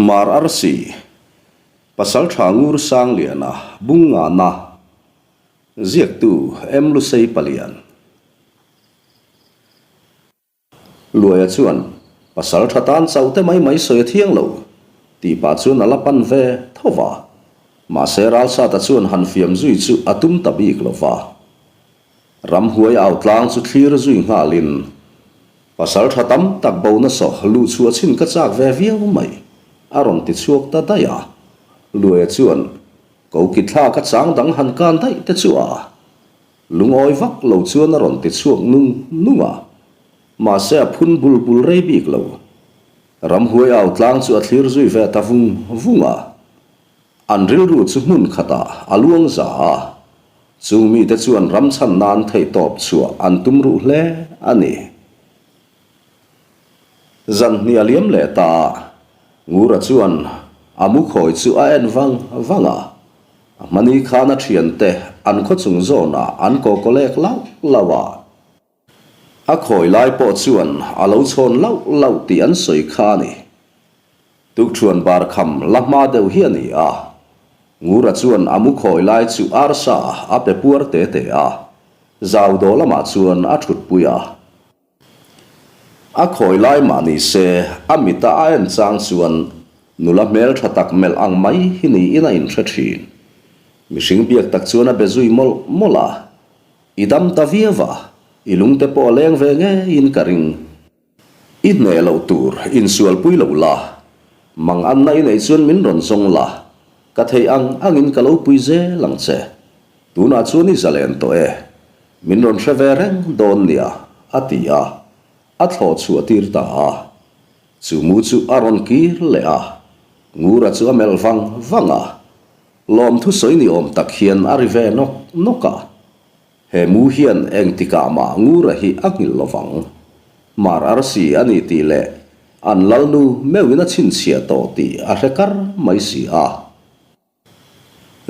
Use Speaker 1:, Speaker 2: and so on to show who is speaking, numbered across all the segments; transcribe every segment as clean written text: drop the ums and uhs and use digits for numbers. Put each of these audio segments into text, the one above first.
Speaker 1: Hmar Arsi, Pasaltha Ngur Sangliana, Bungngana, Ziaktu M. Lusei Palian. Luaia chuan, Pasal tha tan chauh te mai mai sawi a thiang lo, tih pah chuan a la pan ve tho va. Mahse Ralsata chuan han fiam zui chu a tum ta bik lo va. Ramhuai au tlang chu thlir zui nghalin, Pasal tha tam tak bo nasa luh chhuah chhin ka chak ve viau mai, a rawn ti chhuak ta daih a. Luaia chuan, Ko ki thlak a chang dang han kan daih te chu a. Lungawi vak lo chuan a rawn ti chhuak nung nung a, mahse a phun bul bul rei bik lo. Ramhuai au tlang chu a thlir zui ve ta vung vung a, an rilru chu hmun khatah a luang za a, chung mite chuan ram chhan nan theihtawp chhuah an tum ruh hle a ni. Zan hnih a liam leh ta a, Ngura chuan a mu khawi chu a en vang vang a, a hmani khan a thiante an khaw chung zawnah an kawkawlek lauh lauh a. A khawi lai pawh chuan a lo chhawn lauh lauh tih an sawi kha a ni. Tukṭhuan bar kham la hma deuh hi a ni a, Ngura chuan a mu khawi lai chu arsa a pe puar te te a, zau daw lamah chuan a ṭhutpui a. A khawi lai mah ni se, a mita a en chang chuan nula hmel tha tak melh ang mai hi niin a inhre thin. Mihring biak tak chuan a be zui mawlh mawlh a, I dam ta viau a, i lungte pawh a leng ve ngeiin ka ring. I hneh loh tur insualpui lo la, mang anna i neih chuan min rawn zawng la, ka theih ang angin ka lo pui zel ang che. Tunah chuan i zalen tawh e, Min rawn hre ve reng dawn nia, a ti a, a thlawh chhuah tir ta a. Chu mu chu a rawn kir leh a, Ngura chu a melh vang vang a. Lawmthu sawi ni awm tak hian a ri ve nawk nawk a. He mu hian engtikah mah Ngura hi a nghilh lo vang. Mar arsi a ni tih leh an lalnu meuhin a chhinchhiah tawh tih a hre kar mai si a.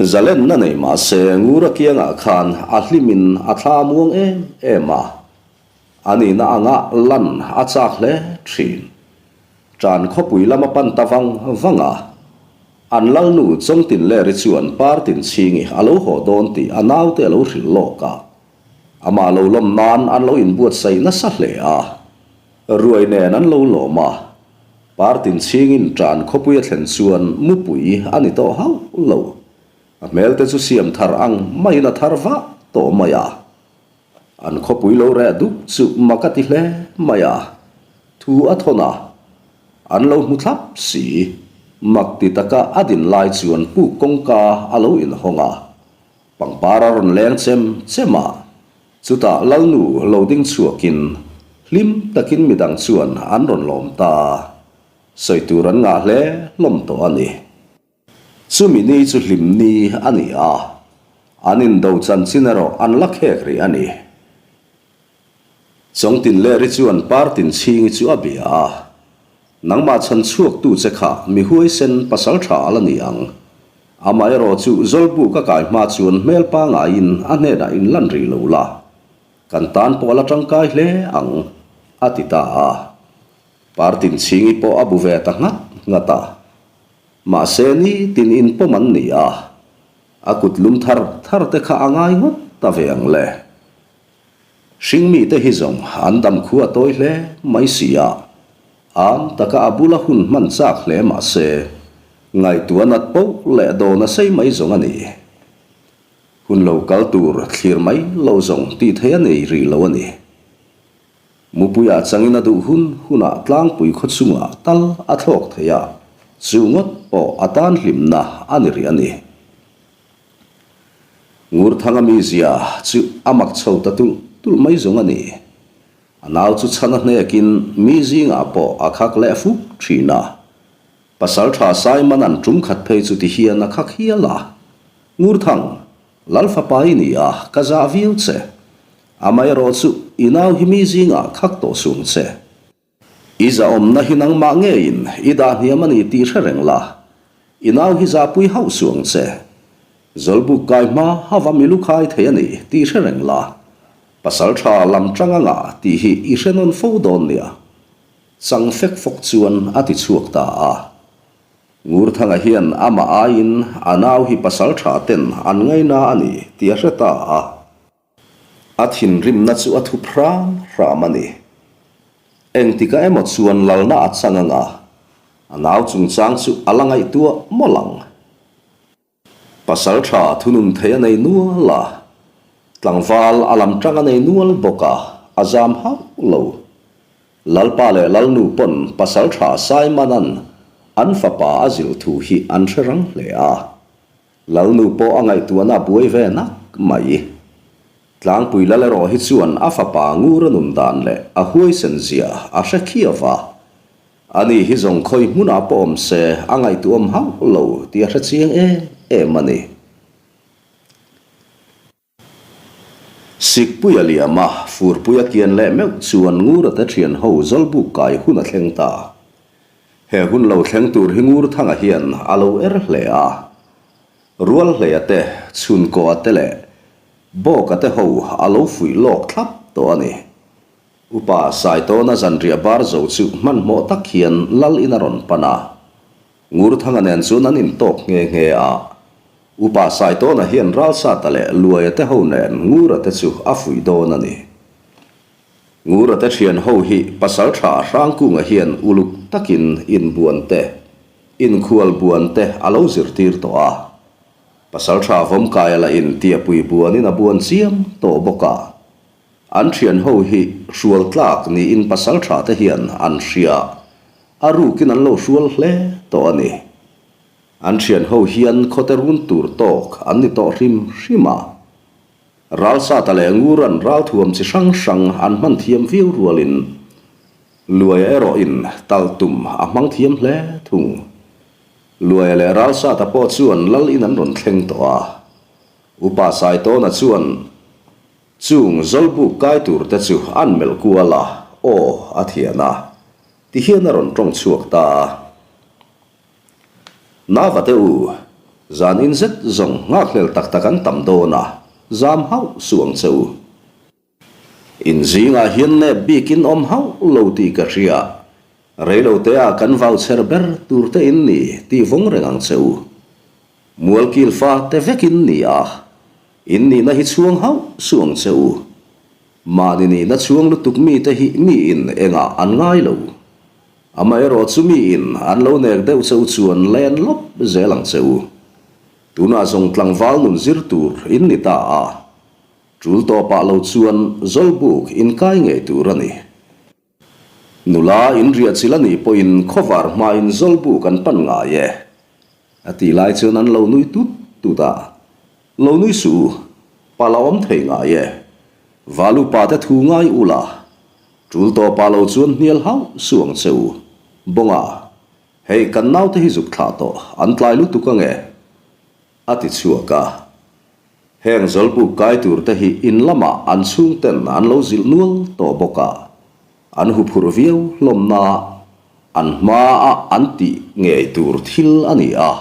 Speaker 1: Zalenna nei mah se Ngura kiangah khan a hlimin a thla muang em em a, a nihna anga lan a chak hle thin. Tan khawpui lama pan ta vang vang a, an lalnu Chawngtinleri chuan Partin chhingi a lo haw dawn tih a naute a lo hrilh lawk a, amah lo lawm nan an lo inbuatsaih nasa hle a, ruai nen an lo lawm a. Partin chhingin tan khawpui a thlen chuan mupui a ni tawh hauh lo. A hmelte chu siam thar ang maiin a thar vah tawh mai a. An khawpui lo reh dup chu mak a ti hle mai a. Thu a thawn a, an lo hmu thlap si. Mak ti taka a din lai chuan puk kawngka a lo inhawng a. Pangpar a rawn leng chem chem a. Chutah Lalnu lo ding chhuakin hlim takin midang chuan an rawn lawm ta a, sawi tur an ngah hle hlawm tawh a ni. Chumi ni chu hlim ni a ni a, an indo chanchin erawh an la khek rih a ni. Chawngtinleri chuan Partin chhingi chu a bia a, Nangmah chhan chhuaktu che kha mi huaisen pasal tha a la ni ang. Amaherawh chu Zawlbu ka kai hma chuan hmel pangaiin a hnenah in lan rih lo la, kan tan pawh a la tangkai hle ang, a ti ta a. Partin chhingi pawh a bu ve ta nghat nghat a. Mahse nitin in pawm an ni a, a kut lum thar thar te kha a ngai ngawt ta ve ang le. Hringmite hi zawng an dam khu a tawi hle mai si a, am taka a bula hun hman chak hle mah se, ngaihtuah nat poh leh dawn a sei mai zawng a ni. Hun lo kal tur thlir mai lo zawng tih theih a nei rih lo a ni. Mupuiah changin a duh hun hunah tlangpui khaw chungah tal a thlawk thei a, chu ngawt pawh a tan hlimna a ni rih a ni. Ngurthanga mizia chu a mak chho ta tulh tulh mai zawng a ni. A nau chu chhan a hnekin mi zingah pawh a khak leh fuk thin a. Pasal tha Simon an tum khat phei chu ti hian a khak hial a. Ngurthang, Lal fapa i ni a, ka zah viau che. Amaherawh chu i nau hi mi zingah khak tawh sung che. I zahawmna hi nangmah ngeiin i dah hniam a ni tih hre reng la, i nau hi zahpui hauh suh ang che. Zawlbuk kai hma hava mi lu khai thei a ni tih hre reng la, pasal tha lam tang anga tih hi i hre nawn fo dawn nia. Chang fek fawk chuan a ti chhuak ta a. Ngurthanga hian amah aiin a nau hi pasaltha ten an ngaina a ni tih a hre ta a. A thinrimna chu a thup hram hram a ni. Engtikah emaw chuan lalna a chang anga a nau chungchang chu a la ngaihtuah mawlh ang. Pasaltha thunun thei a nei nual a, tlangval a lam tang a nei nual bawk a, a zam hauh lo. Lalpa leh Lalnu pawn Pasaltha Saimanan an fapa a zilh thu hi an hre rang hle a. Lalnu pawh a ngaihtuahna a buai ve nak mai. Tlangpui lal erawh hi chuan a fapa ngur a nun dan leh a huaisen zia a hre khiau a. Ani hi zawng khawi hmunah pawh awm se a ngaihtuahawm hauh lo tih a hre chiang em em a ni. Sikpui a liam a, furpui a kian leh meuh chuan Ngurate thian ho Zawlbuk kai hun a thleng ta. He hun lo thleng tur hi Ngurthanga hian a lo er hle a. Rualhleia te, Chhunkaw-a te leh Bawka te ho a lo fuih lawk thlap tawh a ni. Upa Saitawna zanriah bar zo chu hmanhmawh tak hian Lal in a rawn pan a. Ngurthanga nen chuan an intawk nghe nghe a. Upa Saitawna hian Ralsata leh Luaia te ho nen Ngura te chu a fuih dawn a ni. Ngura te thian ho hi Pasaltha Hrangkunga hian uluk takin inbuan te, inkhual buan te a lo zirtir tawh a. Pasaltha Vawmkaia lah in tiapui buanin a buan chiam tawh bawk a. An thian ho hi hrual tlak niin pasal tha te hian an hria, a rukin an lo hrual hle tawh a ni. An thian ho hian khawte run tur tawk an ni tawh hrim hrim a. Ralsata leh Nguran ralthuam chi hrang hrang an hman thiam viau rualin Luaia erawhin tal tum a hmang thiam hle thung. Luaia leh Ralsata pawh chuan lal in an rawn thleng tawh a. Upa Saitawna chuan Chung Zawlbuk kai tur te chu an melh kual a, aw a thian a, ti hian a rawn tawng chhuak ta a. Nava te u, zan in zet zawng nghakhlel tak tak an tam dawn a, zam hauh suh ang che u. In zingah hian nep bikin awm hauh lo tih ka hria, reilote ah kan vau chher ber tur te in ni tih vawng reng ang che u. Mualkil fa te vek in ni a, In nihna hi chhuang hauh suh ang che u. Mahni nihna chhuang lutuk mite hi miin engah an ngai lo. Amaherawh chu miin an lo nek deuh che u chuan len lawp zel ang che u. Tunah zawng tlangval nun zir tur in ni ta a. Tul tawpah lo chuan Zawlbuk in kai ngei tur a ni. Nula in riah chil a nih pawhin khawvar hmain Zawlbuk an pan ngai e. A tih lai chuan an lo nui tut tut a. Lo nui suh u, pa la awm thei ngai e. Valu pa te thu ngai u la. Tul tawh pa lo chuan hnial hauh suh ang che u. Bawnga, hei kan naute hi zuk thlah tawh, an tlai lutuk ange. A ti chhuak a. Heng Zawlbuk kai tur te hi in lamah an chhungten an lo zilh nual tawh bawk a, an huphurh viau hlawmna an hmaah an tih ngei tur thil a ni a,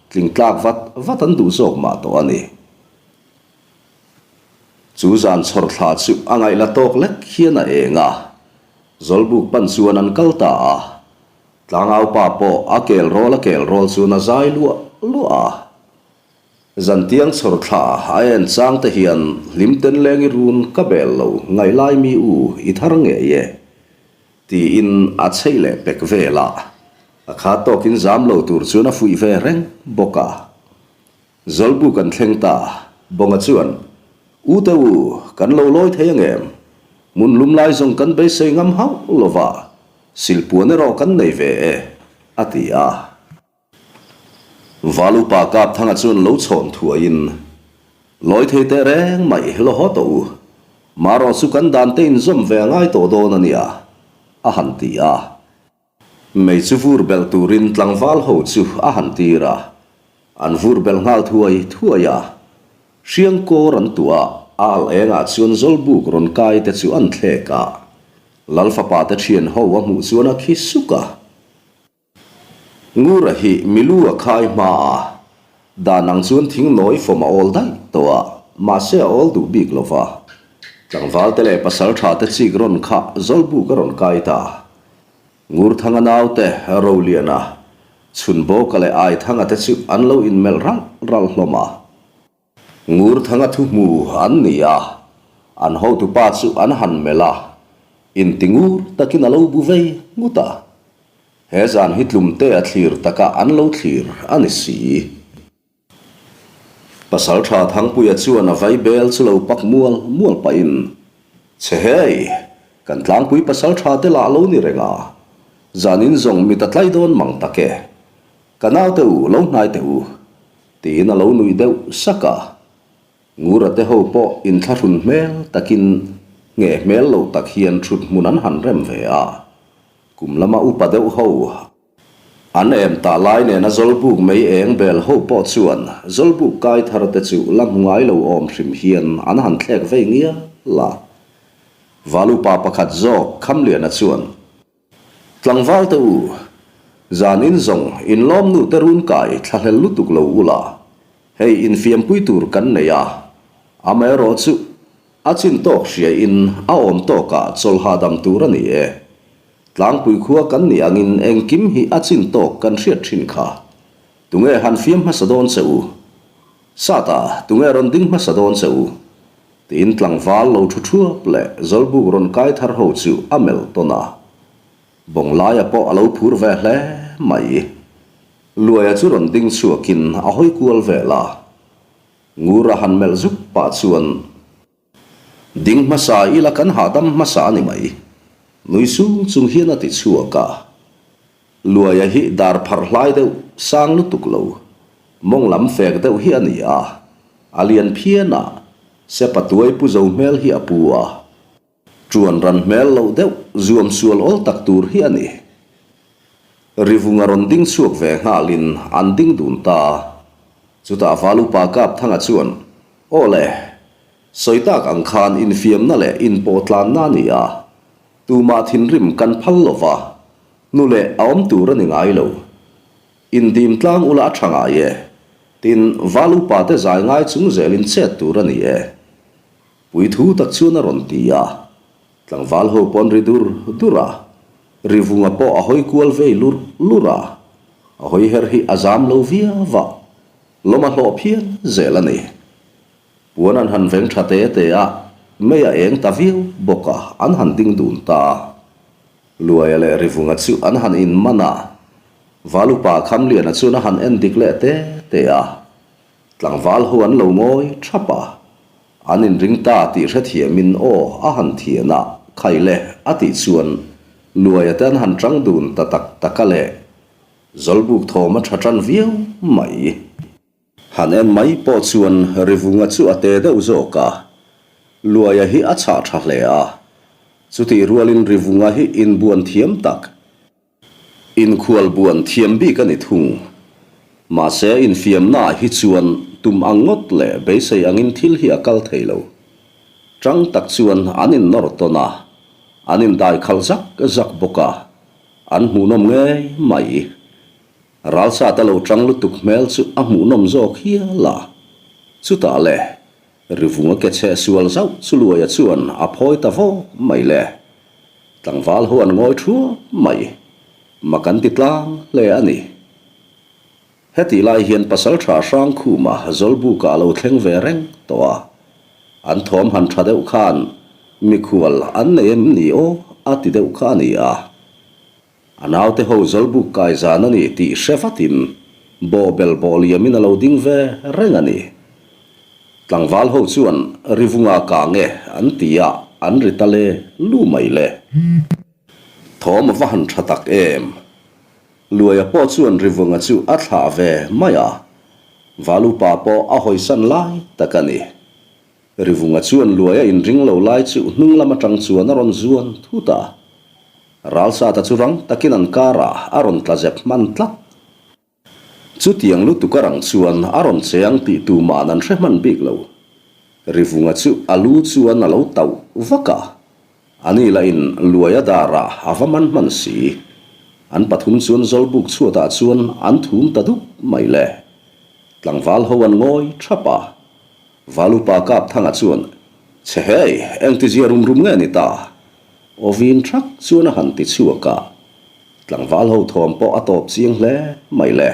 Speaker 1: tling tlak vat vat an duh zawk mah tawh a ni. Chu zan chhawr thla chu a ngaih la tawk lek hian a eng a, Zawlbuk pan chuan an kal ta a, tlangaupa pawh a kel rawl a kel rawl chuan a zai luah luah a. Zantiang chhawr thla a en chang te hian hlim ten leng i run ka bel lo ngaih lai mi u i thar ngei e tiin a chheih leh pek vel a, a kha tawkin zam lo tur chuan a fuih ve reng bawk a. Zawlbu kan thleng ta, Bawnga chuan, U te u, kan lo lawi thei angem? Hmun lum lai zawng kan beisei ngam hauh lova, silpuan erawh kan nei ve e, a ti a. Valupa Kapthanga chuan lo chhawn thuaiin, Lawi thei teh reng mai, lo haw tawh u. Marawh chu kan dan te inzawm ve a ngai tawh dawn a nia, a han ti a. Mei chu vur belh turin tlangval ho chu a han tir a. An vur belh nghal thuai thuai a. Hriang kawr an tuah a, a al engah chuan Zawlbuk rawn kai te chu an thlek a. Lalfapa te thian ho a hmuh chuan a khi suk a. Ngura hi milu a khai hma a, dan ang chuan thing nawi fawm a awl daih tawh a, mahse a awl duh bik lo va. Tlangval te leh pasal tha te chik rawn kha Zawlbuk a rawn kai ta. Ngurthanga naute Roliana. Chhunbawka leh Aithanga te chu an lo inmelh ralh ralh hlawm a. Ngurthanga thu hmu an ni a, an hotupa chu an han melh a, inti ngur takin a lo bu vei ngut a. He zan hi tlumte a thlir takah an lo thlir a ni si. Pasalṭha Thangpuia chuan a vai bel chu lo pak mual mual pahin, Che hei, kan tlangpui pasalṭha te lah lo ni reng a, zanin zawng mit a tlai dawn mang tak e. Ka naute u, lo hnai teh u, tiin a lo nuih deuh sak a. Ngura te ho pawh inthlahrun hmel takin ngheh hmel lo tak hian ṭhut hmun an han rem ve a. Kum lama upa deuh ho An em tah lai nena Zawlbuk mei eng bel ho pawh chuan Zawlbuk kai thar te chu la hmu ngai lo awm hrim hian an han thlek vei ngial a. Valupa pakhat zawk Khamliana chuan, Tlangval te u, zan in zawng in lawmnu te run kai thlahlel lutuk lo ula, hei infiampui tur kan nei a, amaherawhchu a chin tawk hria in a awm tawkah chawl hahdam tur a ni e. Tlangpui khua kan nih angin engkim hi a chin tawk kan hriat thin kha. Tunge han fiam hmasa dawn che u? Sata, tunge rawn ding hmasa dawn che u? Tiin tlangval lo thu thuap leh Zawlbuk rawn kai thar ho chu a melh tawn a. Bawnglaia pawh a lo phur ve hle mai. Luaia chu rawn ding chhuakin a hawi kual vel a. Ngura han melh zuk pah chuan. Ding hmasa ila kan hahdam hmasa a ni mai. Nui sung chung hian a ti chhuak a. Luaia hi dar pharh hlai deuh sang lutuk lo, mawng lam fek deuh hi a ni a. A lian phian a, sepa tuai pu zo hmel hi a pu a. Ṭuan ran hmel loh deuh zuam sual awl tak tur hi a ni. Rivunga rawn ding chhuak ve nghalin an ding dun ta. Chutah Valupa Kapthanga chuan, Aw le, sawi tak ang khan infiamna leh inpawhtlanna a ni a, tumah thinrim kan phal lo va, nu leh a awm tur a ni ngai lo. Indim tlang ula a tha ngai e, tin val upa te zai ngai chung zelin chet tur a ni e. Puithu tak chuan a rawn ti a, tlangval ho pawn ri dur dur a, rivunga pawh a hawi kual vei lurh lurh a, a hawi her hi a zam lo viau va, Lawm a hlawh phian zel a ni. Puan an han veng tha te te a, mei a eng ta viau bawk a, an han ding dun ta a. Luaia leh Rivunga chu an han inman a, Valupa Khamliana chuan a han en dik leh te te a. Tlangval ho an lo ngawi thap a, an inring ta tih hrethiamin aw a han thian a, khai le a tih chuan Luaia te an han tang dun ta tak tak a le. Zawlbuk thawm a tha tan viau mai. Han en mai pawh chuan Rivunga chu a te deuh zawk a, Luaia hi a chhah tha hle a. Chutih rualin Rivunga hi inbuan thiam tak, inkhual buan thiam bik a ni thung. Mahse infiamnaah hi chuan tum ang ngawt leh beisei angin thil hi a kal thei lo. Tang tak chuan an innawr tawn a, an indai khalh zak zak bawk a. An hmuhnawm ngei mai. Ralsat a lo tang lutuk hmel chu a hmuhnawm zawk hial a. Chutah le, Rivunga ke chhe sual zauh chu Luaia chuan a phawi ta vawk mai le. Tlangval ho an ngawi thuap mai. Mak an ti tlang hle a ni. Hetih lai hian Pasalṭha Hrangkhuma Zawlbuka a lo thleng ve reng tawh a. An thawm han ṭha deuh khan mikhual an nei em ni aw a ti deuh kha a ni a. A naute ho Zawlbuk kai zan a ni tih hre vatin bawhbel bawh liamin a lo ding ve reng a ni. Tlangval ho chuan Rivunga kang e an ti a, an ri ta le lu mai le. Thawm a va han ṭha tak em! Luaia pawh chuan Rivunga chu a thlah ve mai a, Valupa pawh a hawisan lai tak a ni. Rivunga chuan Luaia inring lo lai chu hnung lam atang chuan a rawn zuan thut a. Ralsata chu rang takin an karah a rawn tla zep hman tlat. Chutiang lutuk a rang chuan a rawn che ang tih tuma'n an hre hman bik lo. Rivunga chu a lu chuan a lo tauh vak a. A ni lahin Luaia darah a va man hman si. An pathum chuan Zawlbuk chhuatah chuan an thum ta dup mai le. Tlangval ho an ngawi thap a. Valupa Kapthanga chuan, Che hei, engtizia rum rum nge ni ta? Aw vin thak chuan a han ti chhuak a. Tlangval ho thawm pawh a tawp chiang hle mai le.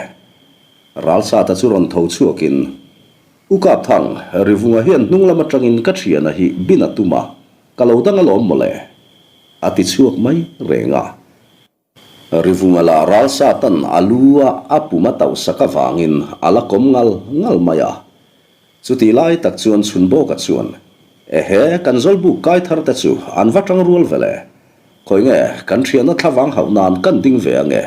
Speaker 1: Ralsata chu rawn tho chhuakin, U Kapthang, Rivunga hian hnung lam atangin ka thiana hi bin a tum a, ka lo dang alawm mawle, a ti chhuak mai reng a. Rivunga lah Ralsatan a lu a a pum a tauh sak avangin a la kawm ngal ngal mai a. Chutih lai tak chuan Chhunbawka chuan, Ehe, kan Zawlbuk kai thar te chu an va tang rual ve le. Khawi nge, kan thianna thlavang hauh nan kan ding ve ange?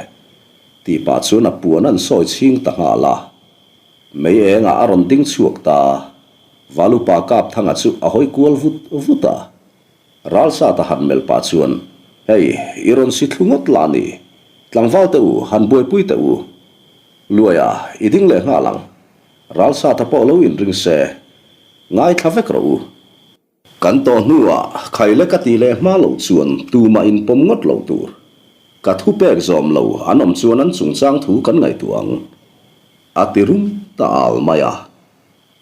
Speaker 1: Tih pah chuan a puan an sawi chhing ta nghal a. Mei engah a rawn ding chhuak ta. Valupa Kapthanga chu a hawi kual vut vut a. Ralsata han melh pah chuan, Hei, i rawn si thlu ngawt lah ni. Tlangval teh u, han buaipui teh u. Luaia, i ding leh nghal ang. Ralsata pawh lo inring se, ngaithla vek rawh u. Kan tawh hnuah khaile ka ti leh hma loh chuan tumah inpawm ngawt lo tur. Ka thu pek zawm lo an awm chuan an chungchang thu kan ngaihtuah ang. A ti rum ta al mai a.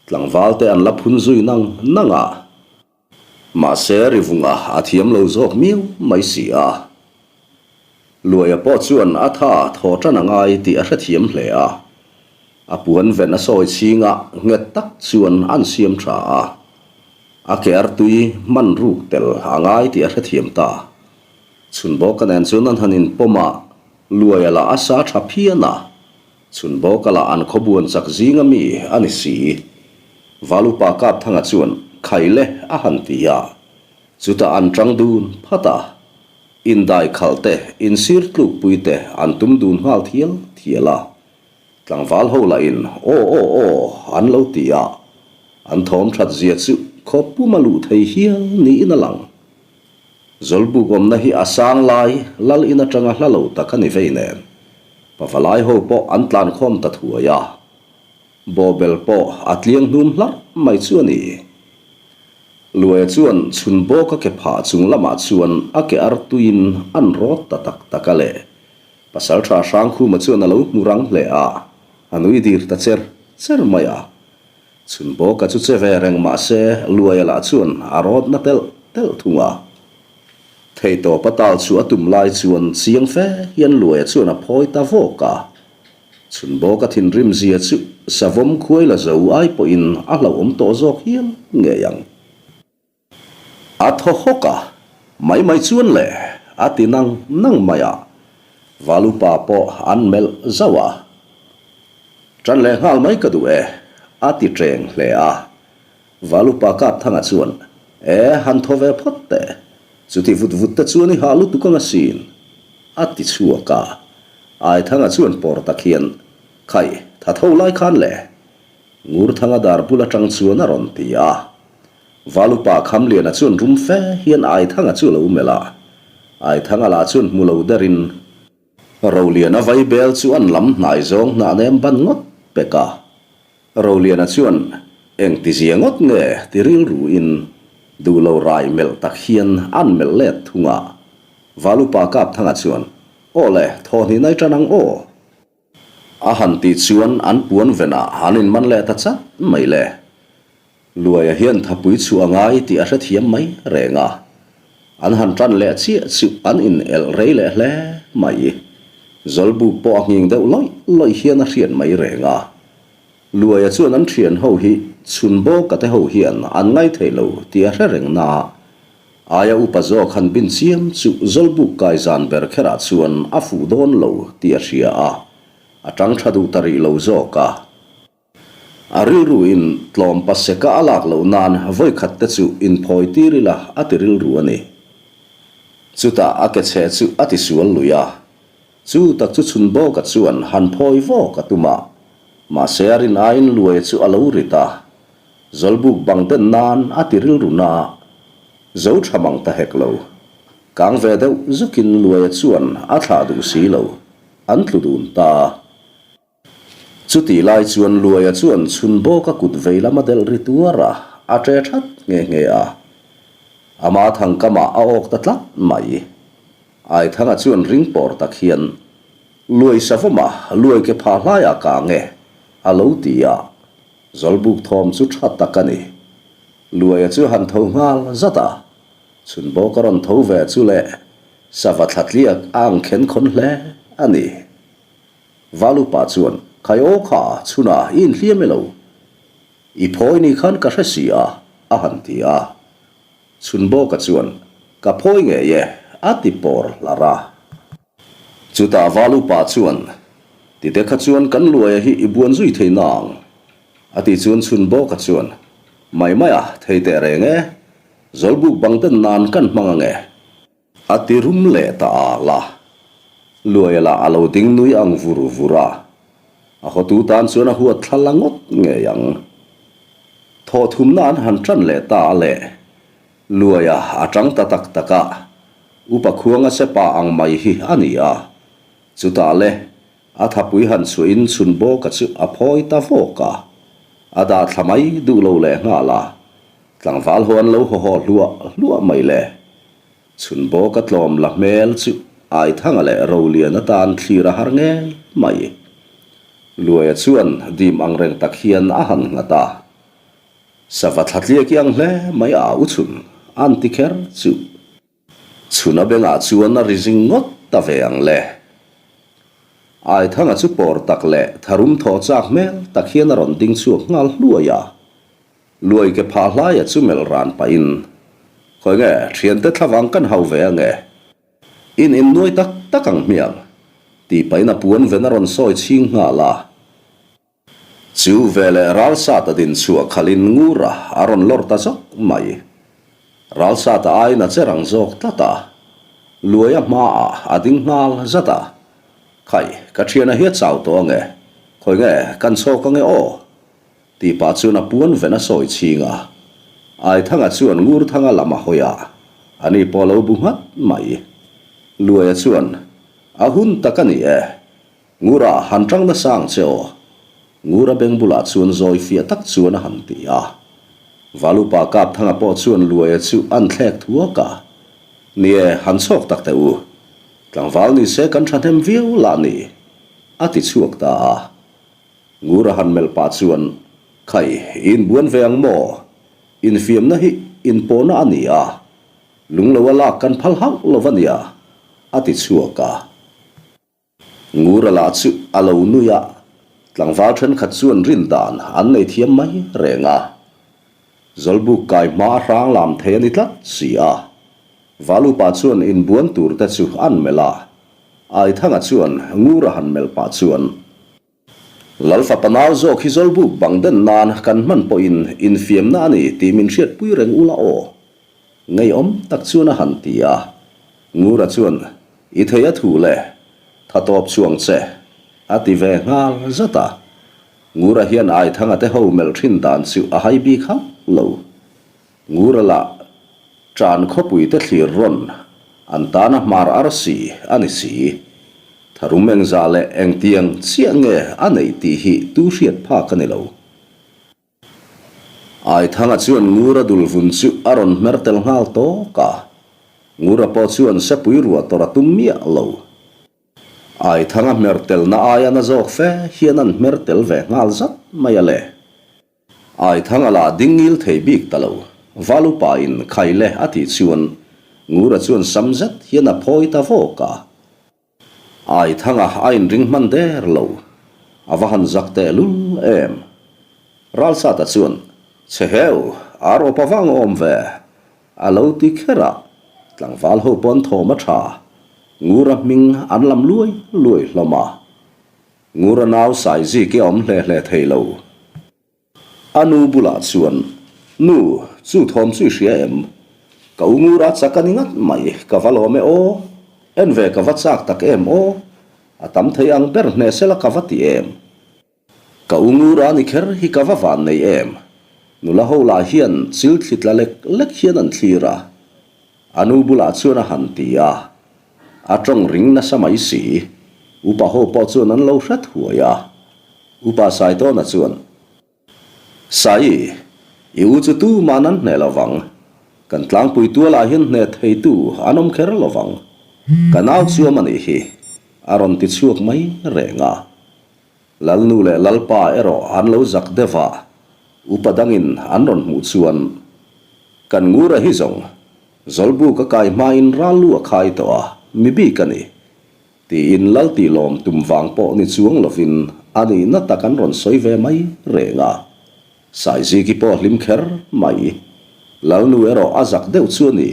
Speaker 1: Tlangval te an la phun zui nang nang a. Mahse Rivunga a thiam lo zawk miau mai si a. Luaia pawh chuan a tha thaw tan a ngai tih a hrethiam hle a. A puan ven a sawi chhinga nghet tak chuan an siam tha a. A ke artui hman ruk tel a ngai tih a hrethiam ta. Chhunbawka nen chuan an han inpawm a, Luaia lah a sa tha phian a. Chhunbawka lah an khawbuan chak zinga mi a ni si. Valupa Kapthanga chuan Khaile a han ti a. Chutah an tang dun phat a. Indai khalh te, insir tlukpui te an tum dun nghal thial thial a. Tlangval ho lahin aw aw aw an lo ti a, an thawm that zia chu khaw puma luh thei hial niin a lang. Zawlbuk awmna hi a sang lai lal in atanga hla lo tak a ni vei nen, pavalai ho pawh an tlan khawm ta thuai a. Bawhbel pawh a tliang hnum hlarh mai chu a ni. Luaia chuan chhun bawk a ke phah chung lamah chuan a ke artuiin an rawt ta tak tak a le. Pasalṭha Hrangkhuma chuan a lo hmu rang hle a, a nui dir ta cher cher mai a. Chhun bawka chu che ve reng mah se Luaia lah chuan a rawt na telh telh thung a. Theitawp a tal chu a tum lai chuan chiang fe hian Luaia chuan a phawi ta vawk a. Chhun bawka thinrim zia chu savawm khuai la zo ai pawhin a hlauhawm tawh zawk hial ngei ang. A thaw hawk a, mai mai chuan le a ti nang nang mai a, Valupa pawh an melh zauh a. Ṭan leh nghal mai ka duh e, a ti ṭeng hle a. Valupa Kapthanga chuan, E, han thaw ve phawt teh, chuti vut vut te chuan i hah lutuk ang asin, a ti chhuak a. Aithanga chuan pawr tak hian, Khaih, tha tho lai khan le? Ngurthanga dar bul atang chuan a rawn ti a. Valupa Khamliana chuan rum fe hian Aithanga chu a lo melh a. Aithanga lah chuan hmu lo derin, Roliana vaibel chu an lam hnai zawng hnah nem ban ngawt pek a. Roliana chuan, Eng tizia ngawt nge? ti rilruin duh lo rai melh tak hian an melh let thung a. Valupa Kapthanga chuan, Aw le, thaw hnih nai tan ang aw. A han tih chuan an puan venah an inman leh ta chat mai le. Luaia hian thapui chhuah a ngai tih a hrethiam mai reng a. An han tan leh chiah chu an in elh rei leh hle mai. Zawlbuk pawh a nghing deuh lawih lawih hian a hriat mai reng a. Luaia chuan an thian ho hi chhun bawka te ho hian an ngai thei lo tih a hre reng na. Aia upa zawk han bin chiam chu Zawlbuk kai zan ber kherah chuan a fuh dawn lo tih a hria a, a tang tha duh ta rih lo zawk a. A rilru in tlawm paseka a lak loh nan vawikhat te chu inphawi tir ila a ti rilru a ni. Chutah a ke chhe chu a ti sual lui a, chu tak chu chhun bawka chuan han phawi vawk a tum a, mahse a rin aiin luaia chu a lo rit a, Zawlbuk bang den nan a ti rilru na zo tha mang ta hek lo. Kang ve deuh zukin Luaia chuan a thlah duh si lo, an tlu dun ta. Chutih lai chuan Luaia chuan chhun bawk a kut vei lam a delh ri tuar a, a ṭe that nghe nghe a. Ama thangkamah a awk ta tlat mai. Aithanga chuan ring pawr tak hian, Luai savawma luai ke phah hlaiah kang e, a lo ti a. Zawlbuk thawm chu tha tak a ni. Luaia chu han tho nghal zat a, chhun bawk a rawn tho ve chu le. Sava thla tliak a ang khen khawn hle a ni. Valupa chuan, Khai aw kha, chhunah i inhliam e lo. I phawi ni khan ka hre si a, a han ti a. Chhunbawka chuan, Ka phawi ngei e, a ti pawr hlar a. Chutah Valupa chuan, Tite kha chuan kan luaia hi i buan zui thei nang, a tih chuan Chhunbawka chuan, Mai mai a, thei teh reng e, Zawlbuk bang den nan kan hmang ange. A ti rum leh ta a la. Luaia lah a lo ding nui ang vur vur a. A hotu tan chuan a huat thla la ngawt ngei ang. Thawh thumna an han tan leh ta a le. Luaia a tang ta tak tak a. Upa khuanga sepa ang mai hi a ni a. Chutah le, a thapui han chhuahin chhunbawka chu a phawi ta vawk a. A dah thla mai duh lo leh nghal a. Tlangval ho an lo haw haw hluah hluah mai le. Chhunbawka tlawm la hmel chu Aithanga leh Rolian atan thlir a har ngei mai. Luaia chuan dim ang reng tak hian a han nghat a. Sava thla tliak i ang hle mai a u chhun an ti kher chu. Chhuna bengah chuan a ri zing ngawt ta ve ang le. Aithanga chu pawr tak leh tharum thaw chak hmel tak hian a rawn ding chhuak nghal hluai a. Luai ke phah hlaia chu melh ran pahin, Khawi nge, thiante thlavang kan hau ve ange? In innuai tak tak ang hmiang, tih pahin a puan ven a rawn sawi chhing nghal a. Chu veleh Ralsata din chhuah khalhin Ngura a rawn lawr ta zawk mai. Ralsata aiin a che rang zawk tlat a, Luaia hmaah a ding nghal zat a. Khai, ka thiana hi a chau tawh ange, khawi nge, kan chhawk ange aw? Tih pah chuan a puan ven a sawi chhing a. Aithanga chuan Ngurthanga lam a hawi a, ani pawh lo bu nghat mai. Luaia chuan, A hun tak a ni e. Ngura, han tang nasa ang che aw. Ngura beng bulah chuan zawi fiah tak chuan a han ti a. Valupa Kapthanga pawh chuan Luaia chu an thlek thuak a. Ni e, han chhawk tak teh u. Tlangval ni se kan thahnem viau lah ni, a ti chhuak ta a. Ngura han melh pah chuan, Khai, i inbuan ve ang maw? Infiamna hi inpawhna a ni a, lunglo a lak kan phal hauh lo va nia, a ti chhuak a. Ngura lah chu a lo nui a, tlangval thenkhat chuan rin dan an nei thiam mai reng a. Zawlbuk kai hma a hrang lam thei a ni tlat si a. Valupa chuan inbuan tur te chu an melh a, Aithanga chuan Ngura han melh pah chuan, Lalfapa nau zawk hi Zawlbuk bang den nan kan hman pawhin infiamna a ni tih min hriatpui reng ula aw. Ngeiawm tak chuan a han ti a. Ngura chuan, I thei a thu le, tha tawp chuang che, a ti ve nghal zat a. Ngura hian Aithanga te ho melh thin dan chu a hai bik hauh lo. Ngura lah Ṭan khawpui te thlir rawn an tana hmar arsi a ni si. Tharum engzah leh engtiang chiah nge a neih tih hi tu hriat phak a ni lo. Aithanga chuan Ngura dulvun chu a rawn hmer tel nghal tawk a. Ngura pawh chuan sepui ruah tawrh a tum miah lo. Aithanga hmer telna aia na zawk fe hian an hmer tel ve nghal zat mai a le. Aithanga lah ding ngil thei bik ta lo. Valupa in khai le a tih chuan Ngura chuan sam zet hian a phawi ta vawk a. Aithanga a inring hman der lo. A va han zak teh lul em. Ralsata chuan, Che heu, ar awpa vang awm ve, a lo ti kher a. Tlangval ho pawn thawm a tha. Ngura hming an lam luai luai hlawm a. Ngura nau Saizik i awm hle hle thei lo. A nu bulah chuan, Nu, chu thawm chu i hria em? Ka u Ngura chak a ni ngat mai, ka va lawm e aw. En ve ka va chak tak em aw. A tam thei ang ber hne sela ka va ti em? Ka u Ngura ni kher hi ka va van nei em? Nula ho lah hian chil thli tla lek lek hian an thlir a. A nu bulah chuan a han ti a, a tawng ring nasa mai si. Upa ho pawh chuan an lo hret huai a. Upa Saitawna chuan, Sai, i u chu tuman an hneh lo vang. Kan tlangpui tualah hian hneh theitu an awm kher lo vang. Ka nau chuam a nih hi, a rawn ti chhuak mai reng a. Lalnu leh Lalpa erawh an lo zak deuh a, upa dangin an rawn hmuh chuan, Kan Ngura hi zawng, Zawlbuk a kai hmain ral lu a khai tawh a, mi bik a ni. Tiin lal tih lawm tum vang pawh ni chuang lovin a nihna tak an rawn sawi ve mai reng a. Saiziki pawh hlim kher mai. Lalnu erawh a zak deuh chu a ni.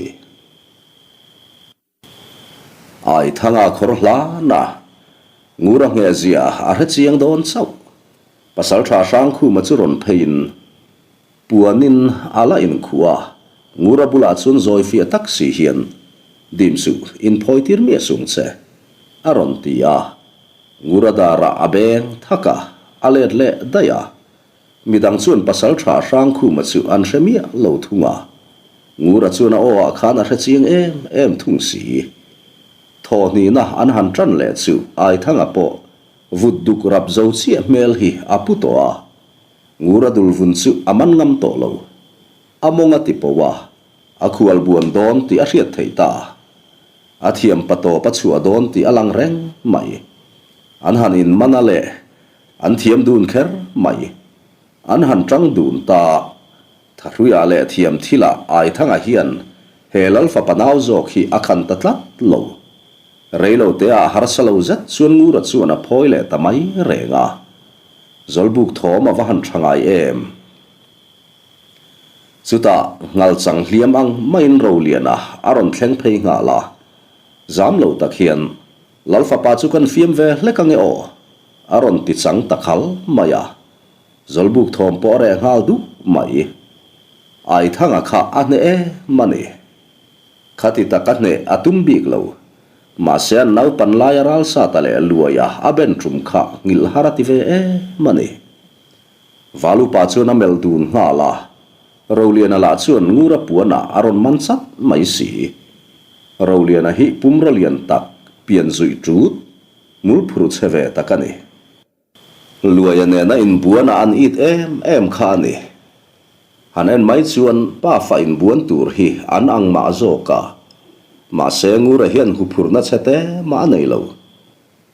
Speaker 1: Aithanga khawr hlana Ngura nghehzia a hre chiang dawn chauh. Pasaltha Hrangkhuma chu rawn pheiin Puanin a la inkhuh a, Ngura bulah chuan zawi fiah tak si hian, Dim suh, inphawi tir miah sung che, a rawn ti a. Ngura darah a beng thak a, a let leh daih a. Midang chuan Pasaltha Hrangkhuma chu an hre miah lo thung a. Ngura chuan a aw ah khan a hre chiang em em thung si. Thawhnihna an han tan leh chu Aithanga pawh vut duk rap zo chiah hmel hi a pu tawh a. Ngura dul vun chu a man ngam tawh lo. A mawng a ti po a, a khual buan dawn tih a hriat theih ta. A thiam pa tawp a chhuah dawn tih a lang reng mai. An han in man a leh, an thiam dun kher mai. An han tang dun ta. Thahruiah leh thiam thilah Aithanga hian he Lal fapa nau zawk hi a khan ta tlat lo. Reilo teah harsa lo zet chuan Ngura chuan a phawi leh ta mai reng a. Zawlbuk thawm a va han tha ngai em? Chutah ngal chang hliam ang maiin Roliana a rawn thleng phei nghal a. Zam lo tak hian, Lal fapa chu kan fiam ve hlek ange aw? a rawn ti chang ta khal mai a. Zawlbuk thawm pawh a reh nghal duh mai. Aithanga kha a hneh em a ni. Khati taka hneh a tum bik lo. Mahse an naupan laia ralsata leh luaia a ben tum kha nghilh har a ti ve em a ni. Valupa chuan a melh dun nghal a, Roliana lah chuan Ngura puanah a rawn man chat mai si. Roliana hi pumraw lian tak, pian zuih ṭut, hmulphur chhe ve tak a ni. Luaia nena inbuana an it em em kha a ni. Han en mai chuan pafa inbuan tur hi an ang mah zawk a. Mahse Ngura hian huphurna chhe te mah a nei lo.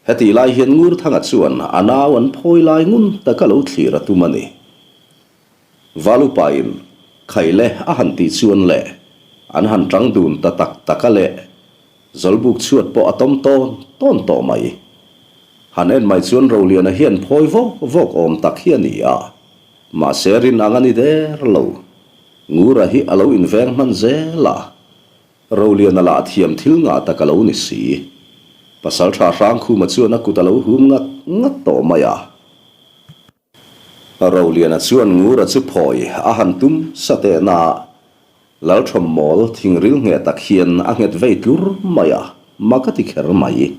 Speaker 1: Hetih lai hian Ngurthanga chuan a nau an phawi lai ngun taka lo thlir a tum a ni. Valupain Khaile a han tih chuan leh an han tang dun ta tak tak a leh Zawlbuk chhuat pawh a tawm tawn tawn tawh mai. Han en mai chuan Roliana hian phawi vawk vawk awm tak hi a ni a, mahse rin ang a ni der lo. Ngura hi a lo inveng hman zel a, Roliana lah thiam thil ngah tak a lo ni si. Pasaltha Hrangkhuma chuan a kut a lo hum ngat ngat tawh mai a. Roliana chuan Ngura chu phawi a han tum satehna a, Lalthawmmawl thingril ngheh tak hian a nghet vei tlur mai a, mak a ti kher mai.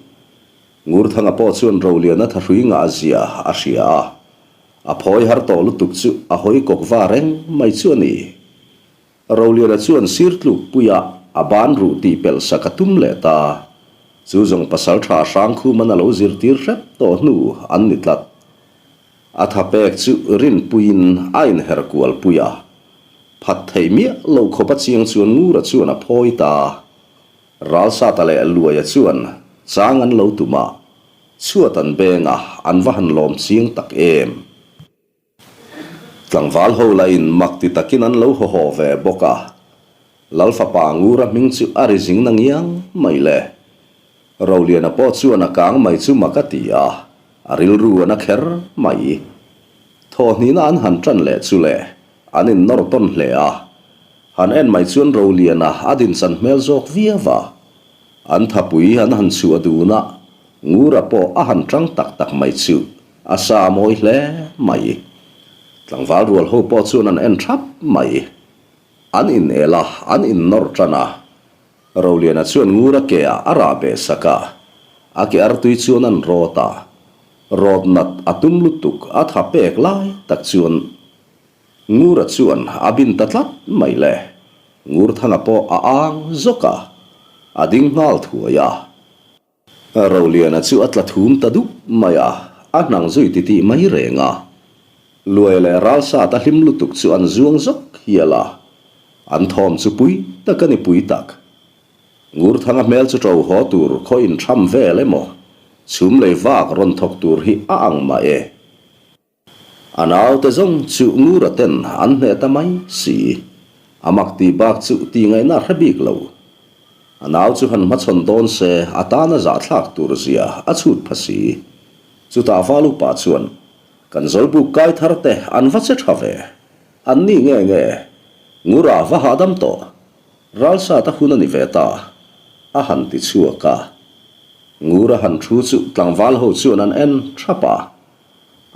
Speaker 1: Ngurthanga pawh chuan Roliana thahrui ngah zia a hria a, a phawi har tawh lutuk chu a hawi kawk va reng mai chu a ni. Roliana chuan sir tluk puia a ban ruh tih pelh sak a tum leh ta. Chu zawng pasaltha Hrangkhuman a lo zirtir hrep tawh hnu an ni tlat. A tha pek chu rinpuiin a inher kual pui a, phat thei miah lo khawp a chiang chuan Ngura chuan a phawi ta. Ralsata leh Luaia chuan chang an lo tum a, chhuat an beng a, an va han lawm chiang tak em. Tlangval ho lahin mak ti takin an lo haw haw ve bawk a, Lalfapa Ngura hming chu a ri zing na ngiang mai le. Roliana pawh chuan a kang mai chu mak a ti a, a rilru a na kher mai. Thawhhnihna an han tan leh chu le, an innawr tawn hle a. Han en mai chuan Roliana a dinchan hmel zawk viau a. An thapui an han chhuah dun a, Ngura pawh a han tang tak tak mai chu a sa mawi hle mai. Tlangval rual ho pawh chuan an en thap mai. An inel a, an innawr tan a. Roliana chuan Ngura ke ah a rah beh sak a, a ke artui chuan an rawt a, rawt nat a tum lutuk a tha pek lai tak chuan Ngura chuan a bin ta tlat mai le. Ngurthanga pawh a ang zawk a, a ding nghal thuai a. Roliana chu a tla thum ta dup mai a, a hnang zui titih mai reng a. Luai leh Ralsat a hlim lutuk chu an zuang zawk hial a, an thawm chu pui tak a ni pui tak. Ngurthanga hmel chu ṭo haw tur khaw intham vel emaw, chhum lei vak rawn thawk tur hi a ang mah e. A naute zawng chu Ngura ten an hneh ta mai si. A mak tih bak chu tih ngaihna hre bik lo. A nau chu han hmachhawn dawn se a tana zahthlak tur zia a chhut pha si. Chutah val upa chuan, Kan zawlbuk kai thar te an va che tha ve. An ni nge nge? Ngura va hahdam tawh. Ralsat a hun a ni ve ta, a han ti chhuak a. Ngura han thu chu tlangval ho chuan an en thap a.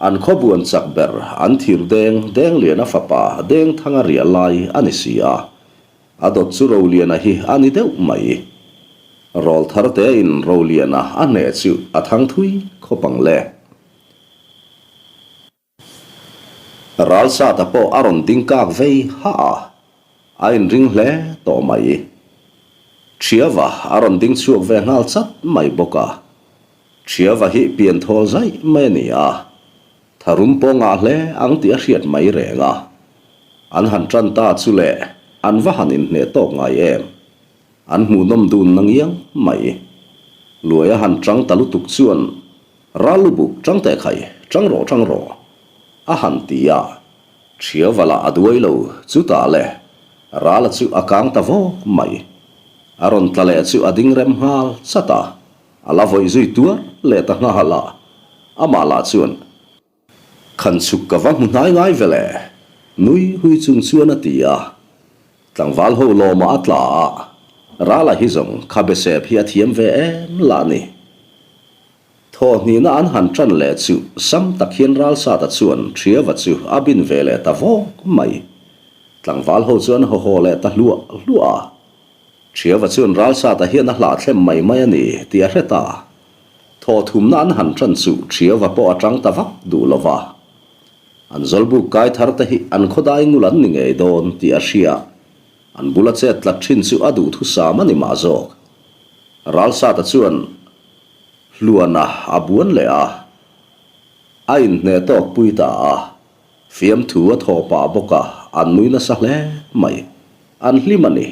Speaker 1: An khawbuan chak ber an thir deng Dengliana fapa Dengthanga riah lai a ni si a. A dawt chu Roliana hi a ni deuh mai. Rawl thar tein Roliana a hneh chu a thang thui khawp ang le. Ralsata pawh a rawn ding kak vei hah a, a inring hle tawh mai. Thiava a rawn ding chhuak ve nghal chat mai bawk a. Thiava hi pian thawl zaih mai a ni a, Tharum pawh ngah hle ang tih a hriat mai reng a. An han tan ta chu le, an va han inhneh tawk ngai em? An hmuhnawm dun na ngiang mai. Luai a han tang ta lutuk chuan ral lubuk tang teh khai, tang rawh tang rawh a han ti a. Thiava lah a duai lo, chutah le, rala chu a kang ta vawk mai. A rawn tla leh chu a ding rem nghal chat a. A la vawih zui tuar leh ta nghal a, amah lah chuan, Khan chhuk ka va hmu hnai ngai ve le, nui hui chung chuan a ti a. Tlangval ho lawmah a tla a, Rala hi zawng khabe sep hi a thiam ve em lah ni. Thawhnihna an han tan leh chu sam tak hian Ralsata chuan Thiava chu a bin ve leh ta vawk mai. Tlangval ho chu an haw haw leh ta hluah hluah a. Thiava chuan Ralsata hian a hlahthlem mai mai a ni tih a hre ta. Thawhthumna an han ṭan chu Thiava pawh a ṭang ta vak duh lo va. An zawlbuk kai thar te hi an khawdai ngul an ni ngei dawn tih a hria. An bula chet tlat ṭhin chu a duhthusam a ni mah zawk. Ralsata chuan Hluana a buan leh a. A inhneh tawk pui ta a. Fiamthu a thaw pah bawk a, an nui nasa hle mai. An hlim a ni.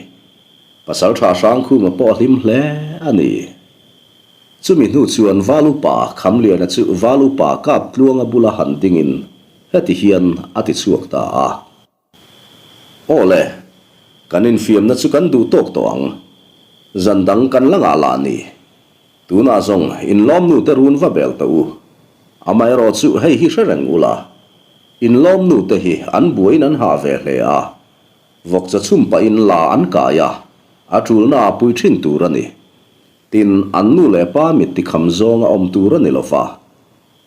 Speaker 1: Pasaltha Hrangkhuma pawh a hlim hle a ni. Chumi hnu chuan Val Upa Khamliana chu Val Upa Kaptluanga bula han dingin heti hian a ti chhuak ta a. Aw le, kan infiamna chu kan duh tawk tawh ang. Zan dang kan la ngah lah ni. Tunah zawng inlawmnu te run va bel tawh u. Amaherawh chu hei hi hre reng ula. Inlawmnu te hi an buaiin an hah ve hle a. Vawkcha chhum pahin la an kai a, a tulna a pui thin tur a ni. Tin, an nu leh pa mit tikham zawng a awm tur a ni lo va.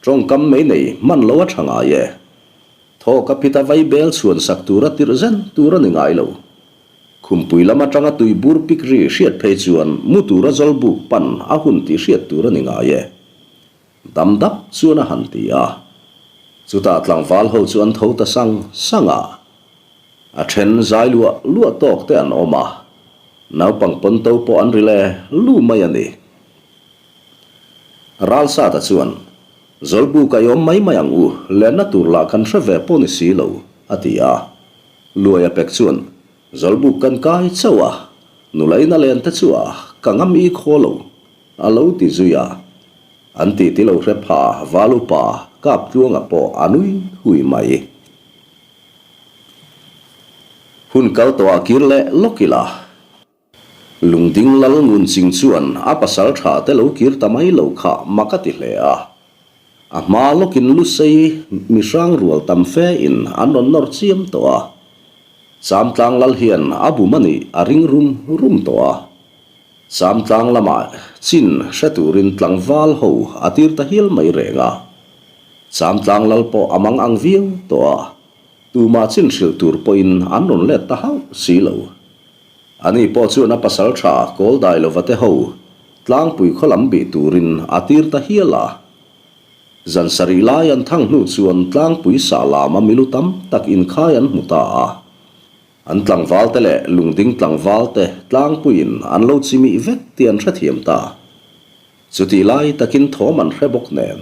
Speaker 1: Tawngkam mei nei hman lo a tha ngai e. Thawk a phit a vai bel chhuan sak tura tirh zen tur a ni ngai lo. Khumpui lam atanga tui bur pik ri hriat phei chuan mu tura zawlbuk pan a hun tih hriat tur a ni ngai e. Dam dap chuan a han ti a. Chutah tlangval ho chu an tho ta sang sang a. A then zai luah luah tawk te an awm a. Naupang pawnto pawh an ri le lu mai a ni. Ralsata chuan, Zawlbuk a i awm mai mai ang u, lenna tur lah kan hre ve pawh ni si lo, a ti a. Luaia pek chuan, Zawlbuk kan kai chauh a, nula in a len te chu a, ka ngam i khaw lo, a lo ti zui a. An ti ti lo hre pha, Val upa Kaptluanga pawh a nui hui mai. Hun kal tawhah kir leh lawk ila. Lungding lal ngun ching chuan a pasal tha te lo kir ta mai lo kha mak a ti hle a. A hma lawkin Lusei mihrang rual tam fe in an rawn nawr chiam tawh a. Chamtlang lal hian a bum a nih a ring rum rum tawh a. Chamtlang lamah chin hre turin tlangval ho a tir ta hial mai reng a. Chamtlang lal pawh a mang ang viau tawh a. Tumah chin hrilh tur pawhin an rawn let ta hauh si lo. Ani pawh chuan a pasal tha kawl dai lova te ho tlangpui khaw lam bih turin a tir ta hial a. Zan sarih lai an thang hnu chuan tlangpui sah lama milu tam tak inkhai an hmu ta a. An tlangval te leh lungding tlangval te tlangpuiin an lo chimih vek tih an hrethiam ta. Chutih lai takin thawm an hre bawk nen.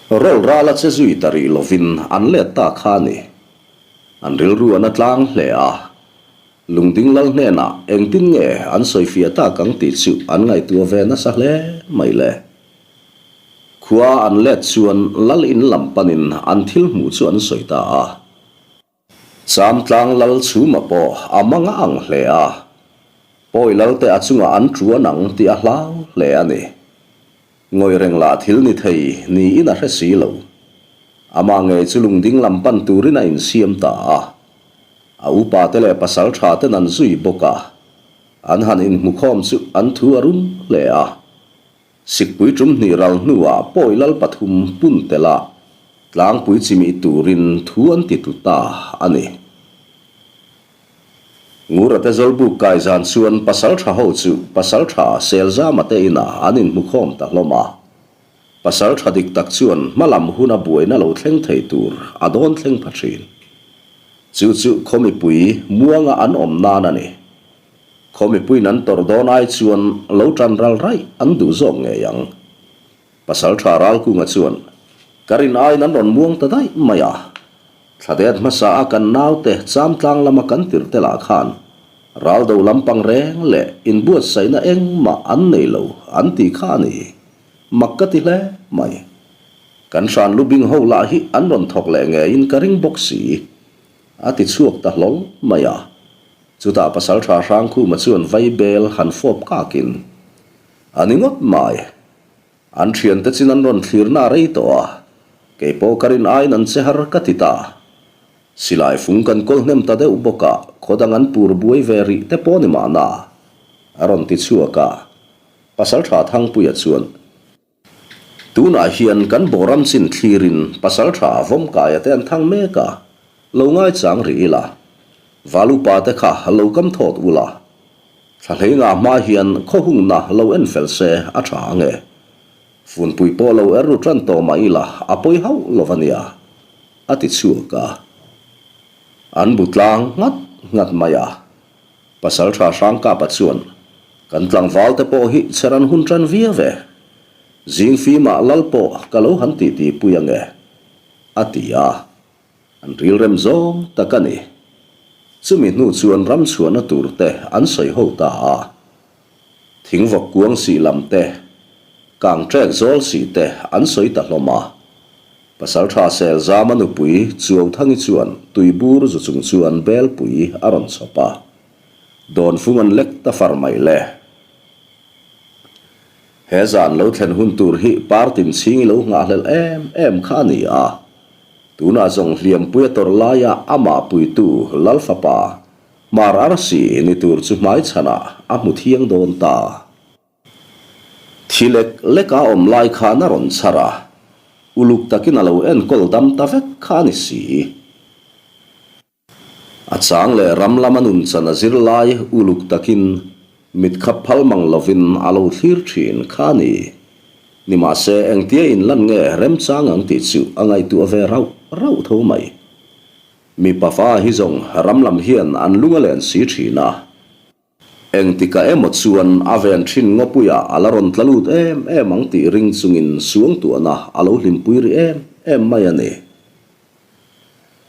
Speaker 1: Rawlh ral a che zui ta rih lovin an let ta kha a ni. An rilru an a tlang hle a. Lungding lal hnenah engtin nge an sawifiah tak ang tih chu an ngaihtuah ve nasa hle mai le. Khua an let chuan lal in lam panin an thil hmuh chu an sawi ta a. Chamtlang lal chhuma pawh a mang a ang hle a. Pawi Lalte a chungah an ṭuan ang tih a hlau hle a ni. Ngawih reng lah thil ni thei niin a hre si lo. Amah ngei chu lungding lam pan turin a insiam ta a. A upate leh pasalṭha ten an zui bawk a. An han inhmukhawm chu an thu a rum hle a. Sikpui ṭum hnih ral hnuah pawi lal pathum pun tel a, tlangpui chimih turin thu an ti tlu ta a ni. Ngurate Zawlbuk kai zan chuan pasalṭha ho chu pasalṭha Selzama te inah an inhmukhawm ta hlawm a. Pasalṭha dik tak chuan hmalam huna buaina lo thleng thei tur a dawn thleng pha ṭhin. Chu chu khaw mipui muanga an awm nan a ni. Khaw mipuiin an tawrh dawn ai chuan lo ṭan ral raih an duh zawk ngei ang. Pasalṭha Ralkunga chuan, Ka rin aiin an rawn muang ta daih mai a. Thladet hmasa a kan naute Chamtlang lama kan tirh te lah khan raldo lampang reng leh inbuatsaihna engmah an nei lo an tih kha a ni. Mak ka ti hle mai. Kan hran lubing ho lah hi an rawn thawk leh ngeiin ka ring bawk si. A ti chhuak ta hlawl mai a. Chutah Pasalṭha Hrangkhuma chuan vaibel han fawp kakin, A ni ngawt mai. An thiante chin an rawn thlirna a rei tawh a, kei pawh ka rin aiin an che har ka ti ta. Silai fung kan kawl hnem ta deuh bawk a, khaw dang an pur buai ve rih te pawh ni mahna, a rawn ti chhuak a. Pasaltha Thangpuia chuan, Tunah hian kan bawram chin thlirin Pasaltha Vawmkaia te an thang mek a, lo ngaichang rih ila, Valupa te kha lo kam thawt ula, Thlahlei ngah hma hian khaw hungna lo en fel se a tha ang e. Funpui pawh lo er ru tan tawh mah ila a pawi hauh lo a nia, a ti chhuak a. An bu tlang nghat nghat mai a. Pasaltha Hrangkapa chuan, Kan tlangval te pawh hi chher an hun tan viau e. Zing fimah lal pawh ka lo han titi pui ang e, a ti a. An rilrem zawng tak a ni. Chumi hnu chuan ram chhuahna tur te an sawi ho ta a. Thingvawk kuang sih lam te, kang ṭek zawl sih te an sawi ta hlawm a. Pasalṭha Selzama nupui Chuauthangi chuan tuibur zu chung chuan belpui a rawn chhawp a. Dawnfung an lek ta far mai le. He zan lo thlen hun tur hi partin chhing i lo nghahhlelh em em kha a ni a. Tunah zawng hliampui a tawrh laia amah puitu Lal fapa Hmar Arsi ni tur chu hmaichhanah a hmu thiang dawn ta. Thi lek lek a awm lai khan a rawn chhar a, uluk takin a lo enkawl dam ta vek kha a ni si. A chang leh ram lama nun chan a zir lai uluk takin mit khap phal mang lovin a lo thlir thin kha a ni. Nimahse, engtia inlan nge remchang ang tih chu a ngaihtuah ve rauh rauh tho mai. Mipa fa hi zawng ram lam hian an lung a len si thin a. Engtikah emaw chuan a ven thin ngawpuiah a la rawn tla lut em em ang tih ring chungin suangtuahna a lo hlimpui rih em em mai a ni.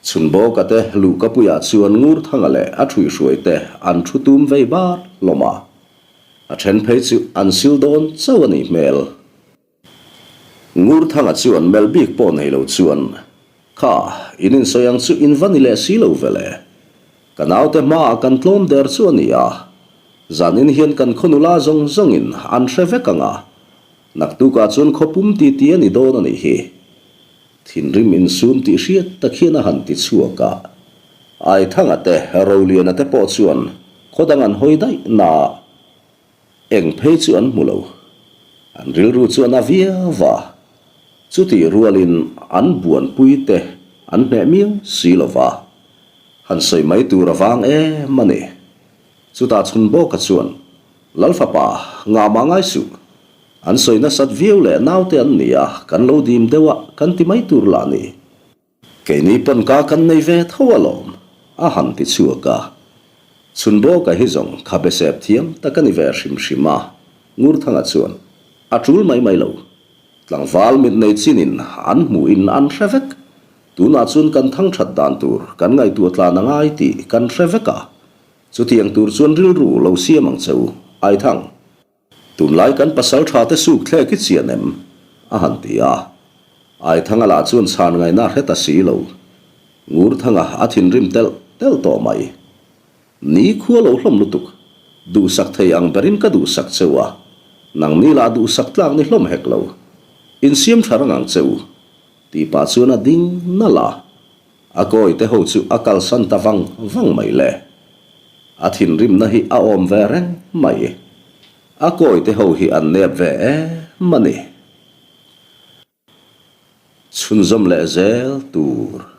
Speaker 1: Chhunbawka te luhkapuiah chuan Ngurthanga leh a ṭhuihhruai te an ṭhu tum vei bar hlawm a, a ṭhen phei chu an sil dawn chauh a nih hmel. Ngurthanga chuan melh bik pawh nei lo chuan, Kha, in insawi ang chu in va ni leh si lo ve le. Ka naute hmaah kan tlawm der chu a ni a, zanin hian kan khaw nula zawng zawngin an hre vek ang a, naktukah chuan khaw pum titi a ni dawn a nih hi. Thinrim insum tih hriat tak hian a han ti chhuak a. Aithanga te, Roliana te pawh chuan khaw dang an hawi daih naah eng phei chu an hmu lo. An rilru chu a na viau va, chutih rualin an buanpui te an hneh miau si lo va, han sawi mai tur a vang em a ni. Chutah chhun bawka chuan, Lalfapa, ngahmah ngai suh, An sawi nasat viau leh naute an ni a, kan lo dim deuh a, kan ti mai tur lah ni. Keini pawn ka kan nei ve tho alawm, a han ti chhuak a. Chhunbawka hi zawng khabe sep thiam tak a ni ve hrim hrim a, Ngurthanga chuan, A tul mai mai lo. Tlangval mit nei chinin an hmuhin an hre vek. Tunah chuan kan thang that dan tur kan ngaihtuah tlan a ngai tih kan hre vek a. Chutiang tur chuan rilru lo siam ang che u, Aithang. Tunlai kan pasal tha te suk thlek i chian em? a han ti a. Aithanga lah chuan chhan ngaihna a hre ta si lo. Ngurthanga a thinrim telh telh tawh mai. Ni khua lo hlawm lutuk. Duhsak thei ang berin ka duhsak che u a, nangni lah duhsak tlak ni hlawm hek lo. Insiam tha rang ang che u, tih pah chuan a ding nalh a. A kawi te ho chu a kalsan ta vang vang mai le. A thinrimna hi a awm ve reng mai. A kawi te ho hi an nep ve em a ni. Chhunzawm leh zel tur.